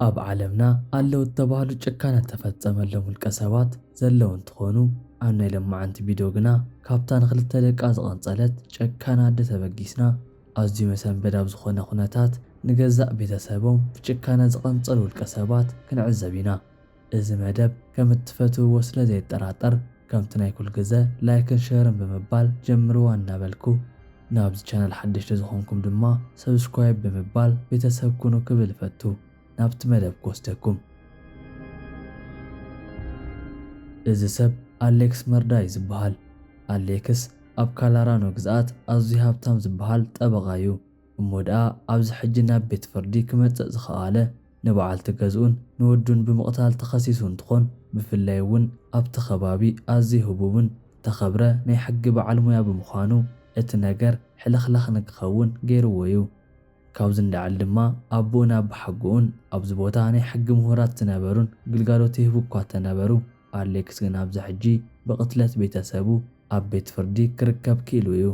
ኣብ ዓለምና ኣለዉ እተባህሉ ጭካነ እተፈጸመሎም ውልቀ ሰባት ዘለዉ እንትኾኑ፣ ኣብ ናይ ሎማዓንቲ ቪድዮ ግና ካብታ ንኽልተ ደቃ ዝቐንጸለት ጨካን ኣደ ተበጊስና፣ ኣዝዩ መሰንበድ ኣብ ዝኾነ ኩነታት ንገዛእ ቤተሰቦም ብጭካነ ዝቐንጸሉ ውልቀ ሰባት ክንዕዘብ ኢና። እዚ መደብ ከም እትፈትውዎ ስለ ዘየጠራጥር፣ ከምቲ ናይ ኩል ግዘ ላይክን ሸርን ብምባል ጀምርዋ እናበልኩ፣ ናብዚ ቻናል ሓደሽቲ ዝኾንኩም ድማ ሰብስክራይብ ብምባል ቤተሰብ ኩኑ ክብል እፈቱ። ናብቲ መደብ ክወስደኩም። እዚ ሰብ ኣሌክስ መርዳ እዩ ዝበሃል። ኣሌክስ ኣብ ካላራኖ ግዝኣት ኣዝዩ ሃብታም ዝበሃል ጠበቓ እዩ። እሞ ደኣ ኣብዚ ሕጂ ናብ ቤት ፍርዲ ክመጽእ ዝኸኣለ ንበዓልቲ ገዝኡን ንወዱን ብምቕታል ተኸሲሱ እንትኾን፣ ብፍላይ እውን ኣብቲ ከባቢ ኣዝዩ ህቡብን ተኸብረ ናይ ሕጊ በዓል ሞያ ብምዃኑ፣ እቲ ነገር ሕልኽላኽ ንክኸውን ገይርዎ እዩ። ካብዚ ንላዕሊ ድማ ኣቦኡን ኣባሓጎኡን ኣብዚ ቦታ ናይ ሕጊ ምሁራት ዝነበሩን ግልጋሎት ይህቡ እኳ እንተነበሩ፣ ኣሌክስ ግን ኣብዚ ሕጂ ብቕትለት ቤተሰቡ ኣብ ቤት ፍርዲ ክርከብ ክኢሉ እዩ።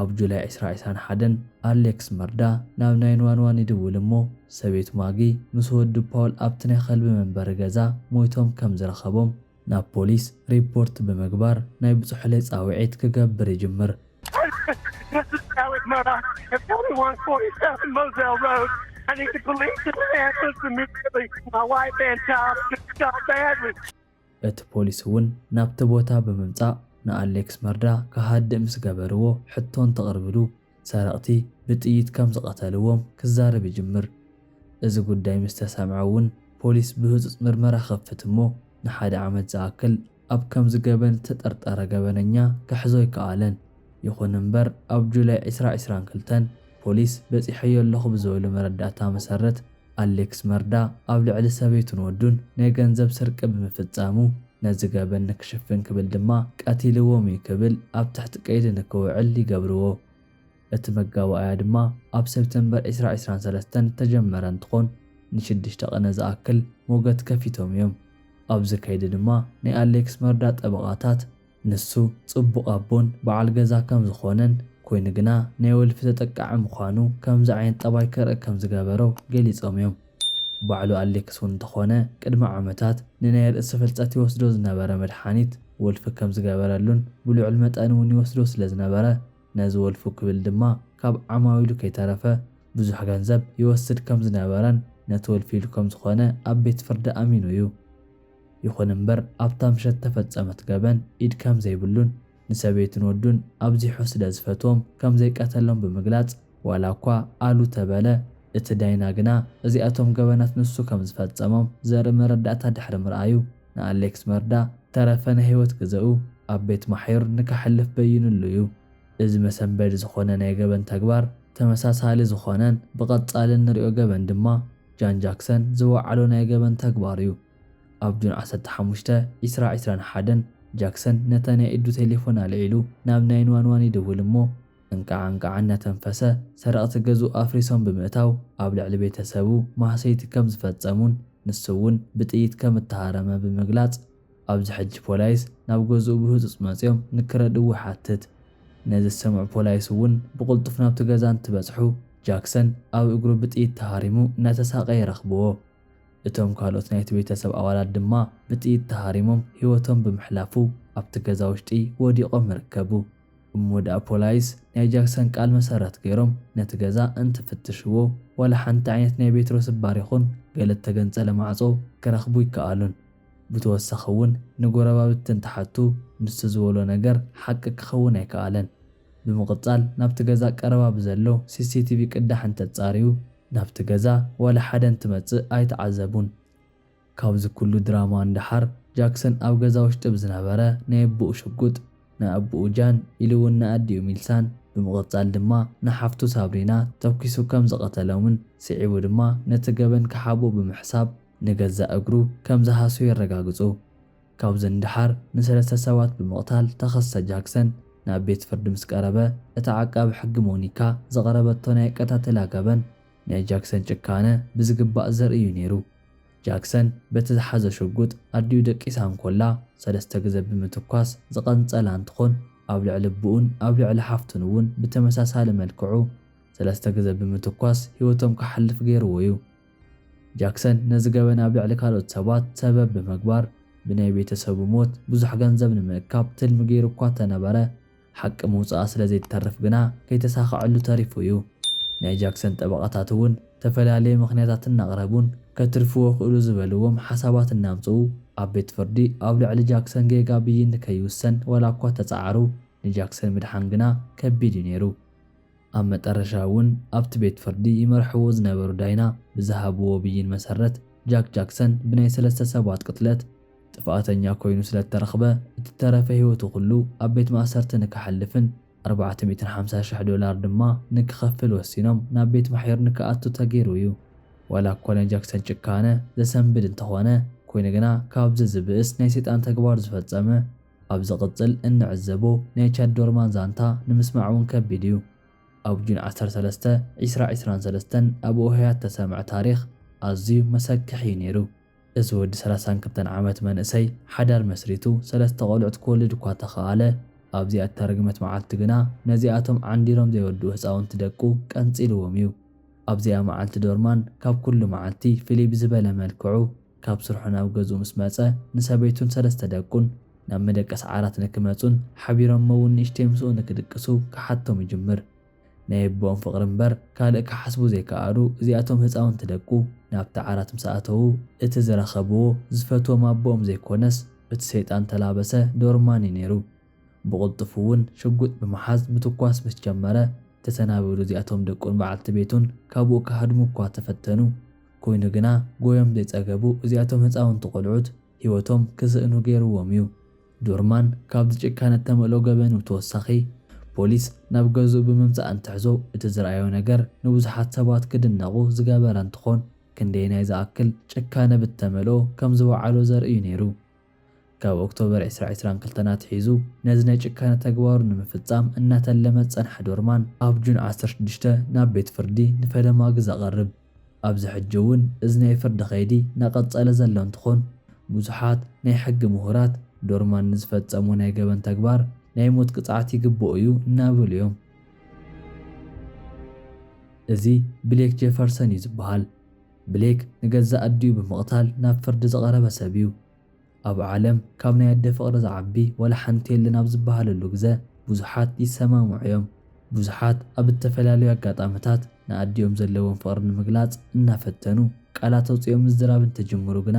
ኣብ ጁላይ ዕስራ ዕስራን ሓደን ኣሌክስ መርዳ ናብ ናይን ዋን ዋን ይድውል እሞ፣ ሰበይቱ ማጊ ምስ ወዱ ፓውል ኣብቲ ናይ ከልቢ መንበሪ ገዛ ሞይቶም ከም ዝረኸቦም ናብ ፖሊስ ሪፖርት ብምግባር ናይ ብጽሑለይ ጻውዒት ክገብር ይጅምር። This is Howard Murdoch at forty-one forty-seven Moselle Road. I need the police and the ambulance immediately. My wife and child just shot badly. እቲ ፖሊስ እውን ናብቲ ቦታ ብምምጻእ ንኣሌክስ መርዳ ክሃድእ ምስ ገበርዎ ሕቶ እንትቕርብሉ፣ ሰረቕቲ ብጥይት ከም ዝቐተልዎም ክዛረብ ይጅምር። እዚ ጉዳይ ምስ ተሰምዐ እውን ፖሊስ ብህጹጽ ምርመራ ክኸፍት እሞ፣ ንሓደ ዓመት ዝኣክል ኣብ ከምዚ ገበን ዝተጠርጠረ ገበነኛ ክሕዞ ኣይከኣለን። ይኹን እምበር ኣብ ጁላይ ዕስራ ዕስራን ክልተን ፖሊስ በጺሐዮ ኣለኹ ብዝበሉ መረዳእታ መሰረት ኣሌክስ መርዳ ኣብ ልዕሊ ሰበይቱን ወዱን ናይ ገንዘብ ስርቂ ብምፍጻሙ ነዚ ገበን ንክሽፍን ክብል ድማ ቀቲልዎም እዩ ክብል ኣብ ትሕቲ ቀይዲ ንክውዕል ይገብርዎ። እቲ መጋባእያ ድማ ኣብ ሰፕተምበር ዕስራ ዕስራን ሰለስተን ዝተጀመረ እንትኾን ንሽዱሽተ ቀነ ዝኣክል ሞገት ከፊቶም እዮም። ኣብዚ ከይዲ ድማ ናይ ኣሌክስ መርዳ ጠበቓታት ንሱ ጽቡቕ ኣቦን በዓል ገዛ ከም ዝኾነን ኮይኑ ግና ናይ ወልፊ ተጠቃዒ ምዃኑ ከምዚ ዓይነት ጠባይ ከርኢ ከም ዝገበሮ ገሊጾም እዮም። ባዕሉ ኣሌክስ እውን እንተኾነ ቅድሚ ዓመታት ንናይ ርእሲ ፍልጸት ይወስዶ ዝነበረ መድሓኒት ወልፊ ከም ዝገበረሉን ብልዑል መጠን እውን ይወስዶ ስለ ዝነበረ ነዚ ወልፉ ክብል ድማ ካብ ዓማዊሉ ከይተረፈ ብዙሕ ገንዘብ ይወስድ ከም ዝነበረን ነቲ ወልፊ ኢሉ ከም ዝኾነ ኣብ ቤት ፍርዲ ኣሚኑ እዩ። ይኹን እምበር ኣብታ ምሸት ተፈጸመት ገበን ኢድ ከም ዘይብሉን ንሰበይቱን ወዱን ኣብዚሑ ስለ ዝፈትዎም ከም ዘይቀተሎም ብምግላጽ ዋላ እኳ ኣሉ ተበለ እቲ ዳይና ግና እዚኣቶም ገበናት ንሱ ከም ዝፈጸሞም ዘርኢ መረዳእታ ድሕሪ ምርኣዩ ንኣሌክስ መርዳ ተረፈ ናይ ህይወት ግዘኡ ኣብ ቤት ማሕዩር ንከሕልፍ በይኑሉ እዩ። እዚ መሰንበዲ ዝኾነ ናይ ገበን ተግባር ተመሳሳሊ ዝኾነን ብቐጻሊ እንሪኦ ገበን ድማ ጃን ጃክሰን ዝወዓሎ ናይ ገበን ተግባር እዩ። ኣብ ጁን ዓሰርተ ሓሙሽተ ዕስራ ዕስራን ሓደን ጃክሰን ነታ ናይ ኢዱ ቴሌፎን ኣልዒሉ ናብ ናይን ዋን ዋን ይድውል እሞ እንቃዕ እንቃዕ እናተንፈሰ ሰረቕቲ ገዝኡ ኣፍሪሶም ብምእታው ኣብ ልዕሊ ቤተሰቡ ማህሰይቲ ከም ዝፈጸሙን ንሱ እውን ብጥይት ከም እተሃረመ ብምግላጽ ኣብዚ ሕጂ ፖላይስ ናብ ገዝኡ ብህጹጽ መጺኦም ንክረድእዎ ይሓትት። ነዚ ዝሰምዑ ፖላይስ እውን ብቕልጡፍ ናብቲ ገዛ እንትበጽሑ ጃክሰን ኣብ እግሩ ብጥይት ተሃሪሙ እናተሳቐየ ይረኽብዎ። እቶም ካልኦት ናይቲ ቤተሰብ ኣባላት ድማ ብጥይት ተሃሪሞም ህይወቶም ብምሕላፉ ኣብቲ ገዛ ውሽጢ ወዲቖም ይርከቡ። እሞ ደኣ ፖላይስ ናይ ጃክሰን ቃል መሰረት ገይሮም ነቲ ገዛ እንትፍትሽዎ ዋላ ሓንቲ ዓይነት ናይ ቤትሮ ስባር ይኹን ገለ እተገንጸለ ማዕጾ ክረኽቡ ኣይከኣሉን። ብተወሳኺ እውን ንጎረባብቲ እንትሓቱ ንሱ ዝበሎ ነገር ሓቂ ክኸውን ኣይከኣለን። ብምቕጻል ናብቲ ገዛ ቀረባ ብዘሎ ሲሲቲቪ ቅዳሕ እንተጻርዩ ናብቲ ገዛ ዋላ ሓደ እንትመጽእ ኣይተዓዘቡን። ካብዚ ኩሉ ድራማ ንደሓር ጃክሰን ኣብ ገዛ ውሽጢ ብዝነበረ ናይ ኣቦኡ ሽጉጥ ንኣቦኡ ጃን ኢሉ እውን ንኣዲኡ ሚልሳን ብምቕጻል ድማ ንሓፍቱ ሳብሪና ተኩሱ ከም ዝቐተሎምን ስዒቡ ድማ ነቲ ገበን ክሓብኡ ብምሕሳብ ንገዛእ እግሩ ከም ዝሃስዮ የረጋግጹ። ካብዚ ንደሓር ንሰለስተ ሰባት ብምቕታል ተኸሰ ጃክሰን ናብ ቤት ፍርዲ ምስ ቀረበ እታ ዓቃቢ ሕጊ ሞኒካ ዘቕረበቶ ናይ ኣቀታትላ ገበን ናይ ጃክሰን ጭካነ ብዝግባእ ዘርኢ እዩ ነይሩ። ጃክሰን በቲ ዝሓዞ ሽጉጥ ኣዲኡ ደቂሳ እንኮላ ሰለስተ ግዘ ብምትኳስ ዝቐንጸላ እንትኾን ኣብ ልዕሊ ኣቦኡን ኣብ ልዕሊ ሓፍቱን እውን ብተመሳሳሊ መልክዑ ሰለስተ ግዘ ብምትኳስ ህይወቶም ክሓልፍ ገይርዎ እዩ። ጃክሰን ነዚ ገበን ኣብ ልዕሊ ካልኦት ሰባት ሰበብ ብምግባር ብናይ ቤተሰቡ ሞት ብዙሕ ገንዘብ ንምእካብ ትልሚ ገይሩ እኳ እንተነበረ፣ ሓቂ ምውጻኣ ስለ ዘይተርፍ ግና ከይተሳኸዐሉ ተሪፉ እዩ። ናይ ጃክሰን ጠበቓታት እውን ዝተፈላለዩ ምኽንያታት እናቕረቡን ከትርፍዎ ክእሉ ዝበልዎም ሓሳባት እናምጽኡ ኣብ ቤት ፍርዲ ኣብ ልዕሊ ጃክሰን ጌጋ ብይን ንከይውሰን ዋላ እኳ ተጻዓሩ፣ ንጃክሰን ምድሓን ግና ከቢድ እዩ ነይሩ። ኣብ መጠረሻ እውን ኣብቲ ቤት ፍርዲ ይመርሕዎ ዝነበሩ ዳይና ብዝሃብዎ ብይን መሰረት ጃክ ጃክሰን ብናይ ሰለስተ ሰባት ቅትለት ጥፍኣተኛ ኮይኑ ስለ እተረኽበ፣ እተረፈ ህይወቱ ኩሉ ኣብ ቤት ማእሰርቲ ንከሕልፍን ኣርባዕተ ሚእትን ሓምሳ ሽሕ ዶላር ድማ ንክኸፍል ወሲኖም ናብ ቤት ማሕዩር ንክኣቱ ተገይሩ እዩ። ዋላ እኳ ናይ ጃክሰን ጭካነ ዘሰንብድ እንተኾነ፣ ኮይኑ ግና ካብዚ ዝብእስ ናይ ሰይጣን ተግባር ዝፈጸመ ኣብ ዝቕጽል እንዕዘቦ ናይ ቻድ ዶርማን ዛንታ ንምስማዕ እውን ከቢድ እዩ። ኣብ ጁን ዓሰርተ ሰለስተ፣ ዕስራ ዕስራን ሰለስተን ኣብ ኦህያ እተሰምዐ ታሪኽ ኣዝዩ መሰክሒ እዩ ነይሩ። እዚ ወዲ ሰላሳን ክልተን ዓመት መንእሰይ ሓዳር መስሪቱ ሰለስተ ቆልዑት ክወልድ እኳ ተኸኣለ፣ ኣብዚኣ እተረግመት መዓልቲ ግና ነዚኣቶም ዓንዲሮም ዘይወድኡ ህፃውንቲ ደቁ ቀንፂልዎም እዩ። ኣብዚኣ መዓልቲ ዶርማን ካብ ኩሉ መዓልቲ ፍልይ ብዝበለ መልክዑ ካብ ስርሑ ናብ ገዝኡ ምስ መጸ ንሰበይቱን ሰለስተ ደቁን ናብ መደቀሲ ዓራት ንክመጹን ሓቢሮሞ እውን ንእሽተይ ምስኡ ንክድቅሱ ክሓቶም ይጅምር። ናይ ኣቦኦም ፍቕሪ እምበር ካልእ ክሓስቡ ዘይከኣሉ እዚኣቶም ህፃውንቲ ደቁ ናብቲ ዓራት ምስ ኣተዉ እቲ ዝረኸብዎ ዝፈትዎም ኣቦኦም ዘይኮነስ እቲ ሰይጣን ተላበሰ ዶርማን እዩ ነይሩ። ብቕልጡፍ እውን ሽጉጥ ብምሓዝ ምትኳስ ምስ ጀመረ፣ ተሰናበዱ እዚኣቶም ደቁን በዓልቲ ቤቱን ካብኡ ክሃድሙ እኳ ተፈተኑ። ኮይኑ ግና ጎዮም ዘይጸገቡ እዚኣቶም ህፃውንቲ ቆልዑት ህይወቶም ክስእኑ ገይርዎም እዩ። ዶርማን ካብዚ ጭካነ እተመልኦ ገበኑ ብተወሳኺ ፖሊስ ናብ ገዝኡ ብምምጻእ እንትሕዞ እቲ ዝረኣዮ ነገር ንብዙሓት ሰባት ክድነቑ ዝገበረ እንትኾን ክንደየናይ ዝኣክል ጭካነ ብተመልኦ ከም ዝወዓሎ ዘርኢ እዩ ነይሩ። ካብ ኦክቶበር ዕስራ ዕስራን ክልተን ኣትሒዙ ነዚ ናይ ጭካነ ተግባሩ ንምፍጻም እናተለመ ዝጸንሐ ዶርማን ኣብ ጁን ዓሰርተ ሽዱሽተ ናብ ቤት ፍርዲ ንፈለማ ግዘ ቀርብ። ኣብዚ ሕጂ እውን እዚ ናይ ፍርዲ ከይዲ እናቐጸለ ዘሎ እንትኾን ብዙሓት ናይ ሕጊ ምሁራት ዶርማን ንዝፈጸሞ ናይ ገበን ተግባር ናይ ሞት ቅጽዓት ይግብኦ እዩ እናበሉ እዮም። እዚ ብሌክ ጄፈርሰን እዩ ዝበሃል። ብሌክ ንገዛእ ኣዲኡ ብምቕታል ናብ ፍርዲ ዝቐረበ ሰብ እዩ። ኣብ ዓለም ካብ ናይ ኣደ ፍቕሪ ዝዓቢ ዋላ ሓንቲ የለን ኣብ ዝበሃለሉ ግዘ ብዙሓት ይሰማምዑ እዮም። ብዙሓት ኣብ እተፈላለዩ ኣጋጣምታት ንኣዲኦም ዘለዎም ፍቕሪ ንምግላጽ እናፈተኑ ቃላት ኣውጺኦም ምዝራብ እንትጅምሩ ግና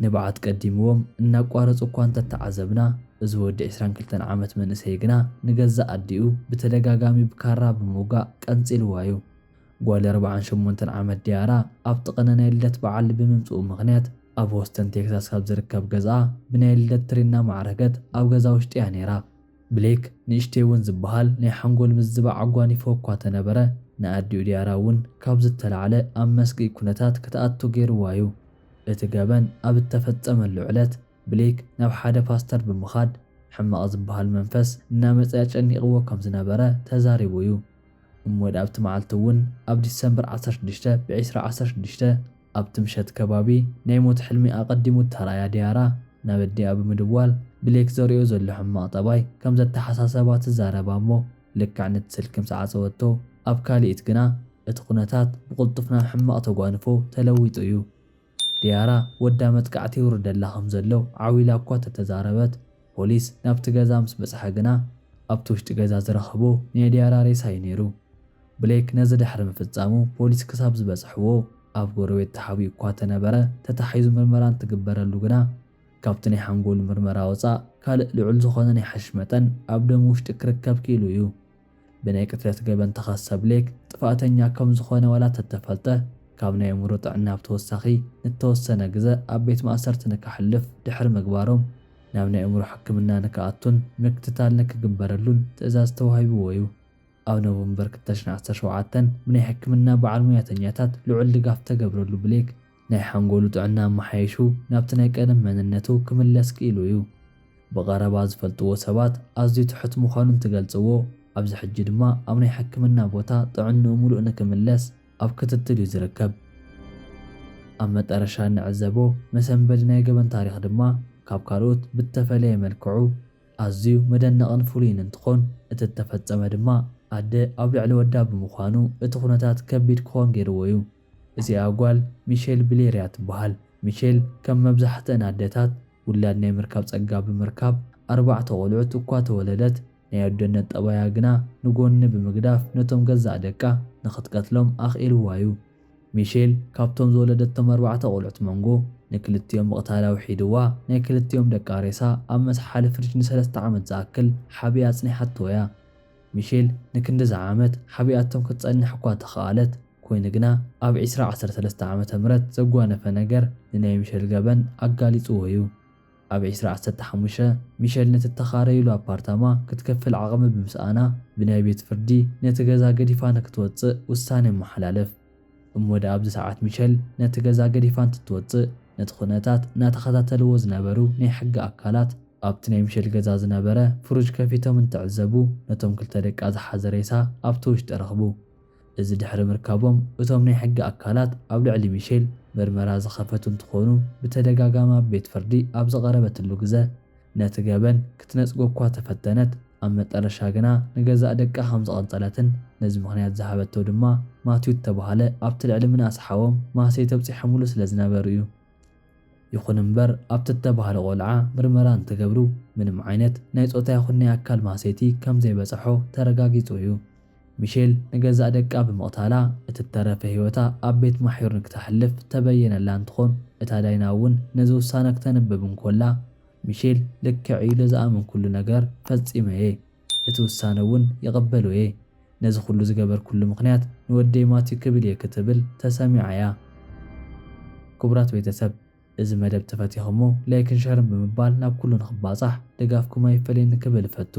ንብዓት ቀዲምዎም እናቋረጹ እኳ እንተተዓዘብና፣ እዚ ወዲ ዕስራን ክልተን ዓመት መንእሰይ ግና ንገዛእ ኣዲኡ ብተደጋጋሚ ብካራ ብምውጋእ ቀንጺልዋ እዩ። ጓል ኣርባዓን ሸሞንተን ዓመት ዲያራ ኣብ ጥቕነ ናይ ልደት በዓል ብምምጽኡ ምኽንያት ኣብ ሆስተን ቴክሳስ ካብ ዝርከብ ገዝኣ ብናይ ልደት ትሪ እናማዕረገት ኣብ ገዛ ውሽጢ እያ ነይራ። ብሌክ ንእሽተይ እውን ዝበሃል ናይ ሓንጎል ምዝባዕ ኣጓኒፎ እኳ ተነበረ፣ ንኣዲኡ ዲያራ እውን ካብ ዝተላዕለ ኣብ መስግኢ ኩነታት ክትኣቱ ገይርዋ እዩ። እቲ ገበን ኣብ እተፈጸመሉ ዕለት ብሌክ ናብ ሓደ ፓስተር ብምኻድ ሕማቕ ዝበሃል መንፈስ እናመጸ ኣጨኒቕዎ ከም ዝነበረ ተዛሪቡ እዩ። እሞ ኣብቲ መዓልቲ እውን ኣብ ዲሰምበር ዓሰርተ ሽዱሽተ ብ ዕስራ ዓሰርተ ሽዱሽተ ኣብቲ ምሸት ከባቢ ናይ ሞት ሕልሚ ኣቐዲሙ እተራእያ ዲያራ ናብ ኣዲኣ ብምድዋል ብሌክ ዘርእዮ ዘሎ ሕማቕ ጠባይ ከም ዘተሓሳሰባ ትዛረባ እሞ ልክዕ ነቲ ስልኪ ምስ ዓጸወቶ ኣብ ካልኢት ግና እቲ ኩነታት ብቕልጡፍ ናብ ሕማቕ ተጓንፎ ተለዊጡ እዩ። ዲያራ ወዳ መጥቃዕቲ ይውርደላ ከም ዘሎ ዓው ኢላ እኳ ተተዛረበት፣ ፖሊስ ናብቲ ገዛ ምስ በጽሐ ግና ኣብቲ ውሽጢ ገዛ ዝረኸቦ ናይ ዲያራ ሬሳ እዩ ነይሩ። ብሌክ ነዚ ድሕሪ ምፍጻሙ ፖሊስ ክሳብ ዝበጽሕዎ ኣብ ጎረቤት ተሓቢኡ እኳ ተነበረ ተታሒዙ ምርመራ እንትግበረሉ ግና ካብቲ ናይ ሓንጎሉ ምርመራ ወጻእ ካልእ ልዑል ዝኾነ ናይ ሓሽሽ መጠን ኣብ ደሙ ውሽጢ ክርከብ ክኢሉ እዩ። ብናይ ቅትለት ገበን ተኸሰ ብሌክ ጥፍኣተኛ ከም ዝኾነ ዋላ ተተፈልጠ፣ ካብ ናይ ኣእምሮ ጥዕና ብተወሳኺ ንተወሰነ ግዘ ኣብ ቤት ማእሰርቲ ንከሕልፍ ድሕሪ ምግባሮም ናብ ናይ ኣእምሮ ሕክምና ንክኣቱን ምክትታል ንክግበረሉን ትእዛዝ ተዋሂብዎ እዩ። ኣብ ኖቨምበር ክልተ ሽሕን ዓሰርተ ሸውዓተን ብናይ ሕክምና በዓል ሙያተኛታት ልዑል ድጋፍ ተገብረሉ ብሌክ ናይ ሓንጎሉ ጥዕና ኣመሓይሹ ናብቲ ናይ ቀደም መንነቱ ክምለስ ክኢሉ እዩ። ብቐረባ ዝፈልጥዎ ሰባት ኣዝዩ ትሑት ምዃኑ እንትገልጽዎ፣ ኣብዚ ሕጂ ድማ ኣብ ናይ ሕክምና ቦታ ጥዕንኡ ምሉእ ንክምለስ ኣብ ክትትል እዩ ዝርከብ። ኣብ መጠረሻ እንዕዘቦ መሰንበዲ ናይ ገበን ታሪኽ ድማ ካብ ካልኦት ብተፈለየ መልክዑ ኣዝዩ መደነቕን ፍሉይን እንትኾን፣ እቲ እተፈጸመ ድማ ኣደ ኣብ ልዕሊ ወዳ ብምዃኑ እቲ ኩነታት ከቢድ ክኾን ገይርዎ እዩ። እዚኣ ጓል ሚሼል ብሌርያ ትበሃል። ሚሼል ከም መብዛሕትአን ኣደታት ውላድ ናይ ምርካብ ጸጋ ብምርካብ ኣርባዕተ ቆልዑት እኳ ተወለደት፣ ናይ ኣደነት ጠባያ ግና ንጎኒ ብምግዳፍ ነቶም ገዛእ ደቃ ንኽትቀትሎም ኣኽኢልዋ እዩ። ሚሼል ካብቶም ዝወለደቶም ኣርባዕተ ቆልዑት መንጎ ንክልቲኦም ምቕታል ኣውሒድዋ፣ ናይ ክልቲኦም ደቃ ሬሳ ኣብ መስሓሊ ፍርጅ ንሰለስተ ዓመት ዝኣክል ሓቢኣ ኣጽኒሓቶ እያ። ሚሼል ንክንድዚ ዓመት ሓቢኣቶም ክትጸንሕ እኳ ተኸኣለት፣ ኮይኑ ግና ኣብ ዕስራ ዓሰርተ ሰለስተ ዓመተ ምህረት ዘጓነፈ ነገር ንናይ ሚሸል ገበን ኣጋሊጽዎ እዩ። ኣብ ዕስራ ዓሰርተ ሓሙሽተ ሚሸል ነቲ እተኻረዩሉ ኣፓርታማ ክትከፍል ዓቕሚ ብምስኣና ብናይ ቤት ፍርዲ ነቲ ገዛ ገዲፋ ንክትወጽእ ውሳነ ይመሓላለፍ። እሞ ደኣ ኣብዚ ሰዓት ሚሸል ነቲ ገዛ ገዲፋ እንትትወጽእ ነቲ ኩነታት እናተኸታተልዎ ዝነበሩ ናይ ሕጊ ኣካላት ኣብቲ ናይ ሚሸል ገዛ ዝነበረ ፍሩጅ ከፊቶም እንትዕዘቡ ነቶም ክልተ ደቃ ዝሓዘ ሬሳ ኣብቲ ውሽጢ ረኽቡ። እዚ ድሕሪ ምርካቦም እቶም ናይ ሕጊ ኣካላት ኣብ ልዕሊ ሚሼል ምርመራ ዝኸፈቱ እንትኾኑ ብተደጋጋሚ ኣብ ቤት ፍርዲ ኣብ ዝቐረበትሉ ግዘ ነቲ ገበን ክትነጽጎ እኳ ተፈተነት ኣብ መጠረሻ ግና ንገዛእ ደቃ ከም ዝቐንጸለትን ነዚ ምኽንያት ዝሃበቶ ድማ ማቲዩ እተባህለ ኣብቲ ልዕሊ ምንኣስ ሓዎም ማህሰይቲ ኣብጺሖምሉ ስለ ዝነበሩ እዩ። ይኹን እምበር ኣብቲ እተባህለ ቆልዓ ምርመራ እንትገብሩ ምንም ዓይነት ናይ ጾታ ይኹን ናይ ኣካል ማህሰይቲ ከም ዘይበጸሖ ተረጋጊጹ እዩ። ሚሼል ንገዛእ ደቃ ብምቕታላ እቲ እተረፈ ህይወታ ኣብ ቤት ማሕዩር ንክተሕልፍ ተበየነላ እንትኾን እታ ዳይና እውን ነዚ ውሳነ ክተንብብ እንኮላ ሚሼል ልክዕ እዩ ኢለ ዝኣመንኩሉ ነገር ፈጺመ እየ። እቲ ውሳነ እውን ይቕበሎ እየ። ነዚ ኩሉ ዝገበርኩሉ ምኽንያት ንወደይ ማቲዩ ክብል እየ ክትብል ተሰሚዓ እያ። ክቡራት ቤተሰብ እዚ መደብ ተፈቲኹሞ ላይክን ሸርን ብምባል ናብ ኩሉ ንኽባጻሕ ድጋፍኩም ኣይፈለየኒ ክብል እፈቱ።